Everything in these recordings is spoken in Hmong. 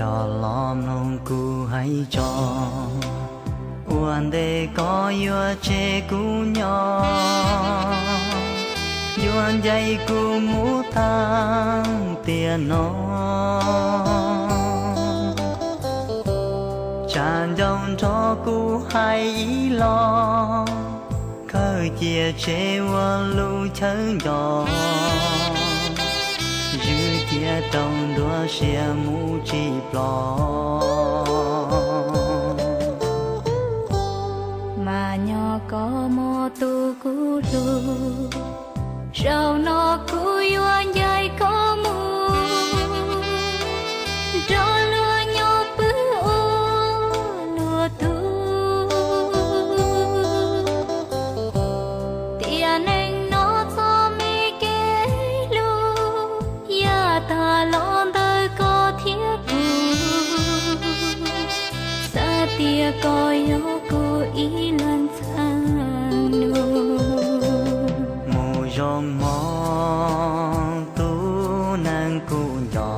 Coj los mloog kuv hais tso, ua ntej koj yuav tseg kuv nyob, yuav ncaim kuv mus tag tiam no. Tsa ncauj nrog kuv hais ib los, kawg cia tsev ua lub chaw nco, zwm cia rau nruab siab mus tsis plos. Mas nyob koj muaj tus kuv hlub, zaum no kuv yuav ncaim koj mus, nrog luag nyob pw ua luag tug. Tiam neej no txoj me kev hlub, yam tag los ntawm koj thiab kuv, xav tias koj yog kuv ib leeg txhaj nug. Mus zoo mog tus neeg kuv nco,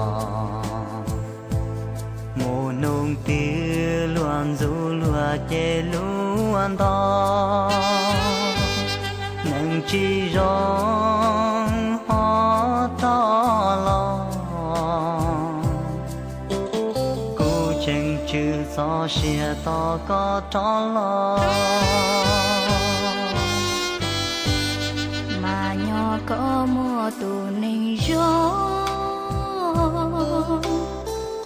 mus nug twg luag ntxub luag cem luag ntau, neeg tsis zoo ho rov los. Kuv tseem tswm txoj sia tos koj rov los. Mas nyob koj muaj tus neeg zoo,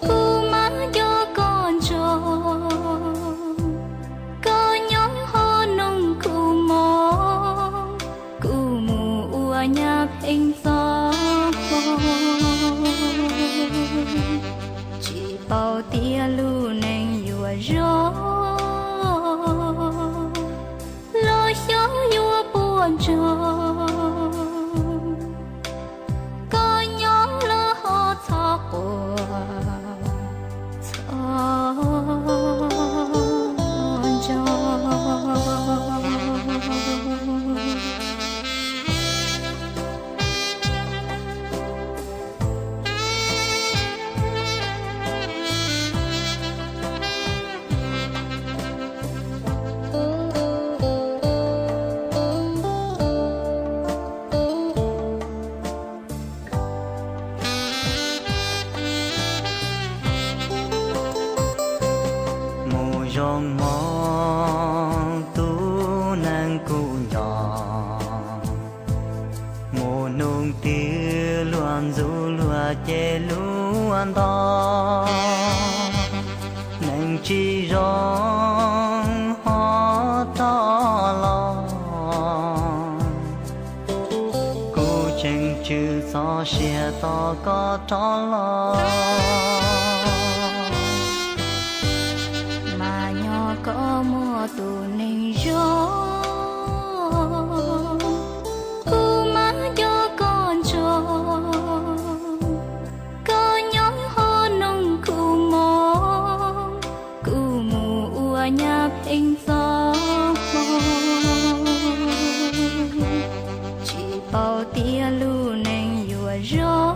kuv mam nco koj ntsoo. Koj nyob ho noog kuv mog, kuv mus ua nyab pheej txog hmo. Tsis paub tias lub neej yuav zoo, los xyov yuav puas ntsoog. Koj nyob los ho txhob quaj txhob ntsoog. Mus zoo mog tus neeg kuv nco, mus nug twg luag ntxub luag cem luag ntau, neeg tsis zoo ho rov los. Kuv tseem tswm txoj sia tos koj rov los. Mas nyob koj muaj tus neeg zoo, kuv mam nco koj ntsoo. Koj nyob ho noog kuv mog, kuv mus ua nyab pheej txog hmo. Tsis paub tias lub neej yuav zoo,